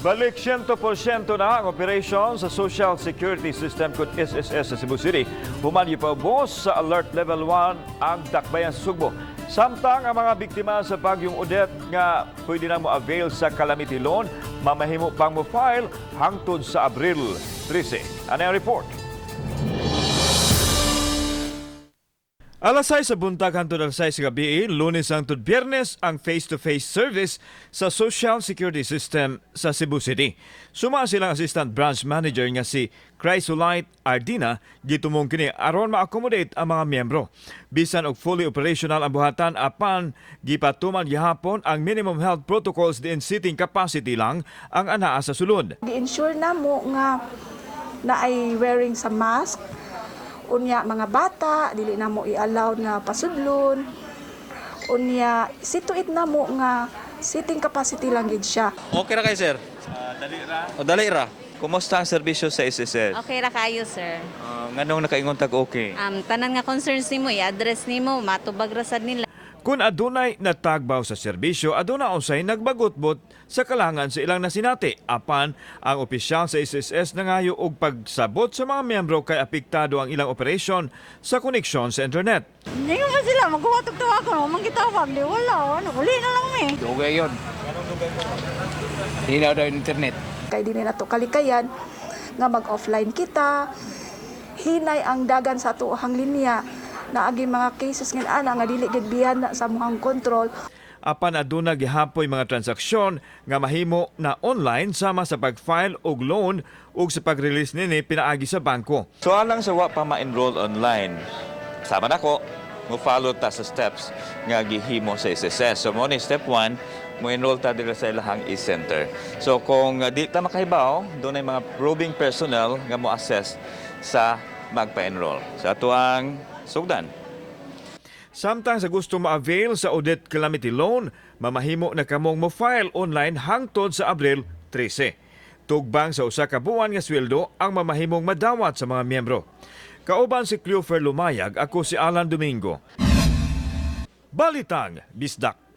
Balik 100% na ang operation sa Social Security System kung SSS sa Cebu City. Human gipaubos sa Alert Level 1 ang dakbayan sa Sugbo. Samtang ang mga biktima sa Bagyong Odette nga pwede na mo avail sa calamity loan, mamahimo pang mo file hangtod sa Abril 13. Ano ang report? Alas 6 sa buntag hangtod alas 6 sa gabi, Lunes hangtod Biyernes, ang face-to-face service sa Social Security System sa Cebu City. Suma silang Assistant Branch Manager nga si Chrysolite Ardina, gitumong kini aron ma-accommodate ang mga miyembro. Bisan og fully operational ang buhatan, apan gipatuman gihapon ang minimum health protocols diin seating capacity lang ang anaa sa sulod. Gi-ensure na mo nga na ay wearing sa mask. Unya mga bata dili na mo i-allow nga pasudlon. Unya situate na mo nga seating capacity lang gid siya. Okay ra kay sir? Dali ra. O dali ra. Kumusta ang serbisyo sa SSS? Okay ra kayo, sir. Nganong nakaingon tag okay? Tanan nga concerns nimo, i-address nimo, matubag ra sad nila. Kung adunay natagbaw sa serbisyo, aduna usay nagbagutbot sa kalangan sa ilang nasinati. Apan, ang opisyal sa SSS nangayo og pagsabot sa mga miyembro kay apektado ang ilang operasyon sa koneksyon sa internet. Hindi ba sila, magkuha tawag ko, man gitawag, di wala, ano, uli na lang mi. Dugay yun. Hilaw daw yung internet. Kay dili na to kalikayan nga mag-offline kita. Hinay ang dagan sa atuhang linya, naagi mga cases nga ana nga dili gid biyan na sa muhang control. Apan aduna gihapoy mga transaksyon nga mahimo na online sama sa pag-file og loan ug sa pag-release nini pinaagi sa bangko. So alang sa wa pa ma-enroll online, sama nako, mo follow ta sa steps nga gihimo sa SSS. So mo ni step 1, mo enroll ta dira sa ilahang e-center. So kung di ta makahibaw, dunay mga probing personnel nga mo assess sa magpa-enroll. Sa ato ang sugdan. Samtang sa gusto ma-avail sa Odette Calamity Loan, mamahimo na kamong mo-file online hangtod sa Abril 13. Tugbang sa usa ka buwan nga sweldo ang mamahimong madawat sa mga miyembro. Kauban si Cleofer Lumayag, ako si Alan Domingo. Balitang Bisdak.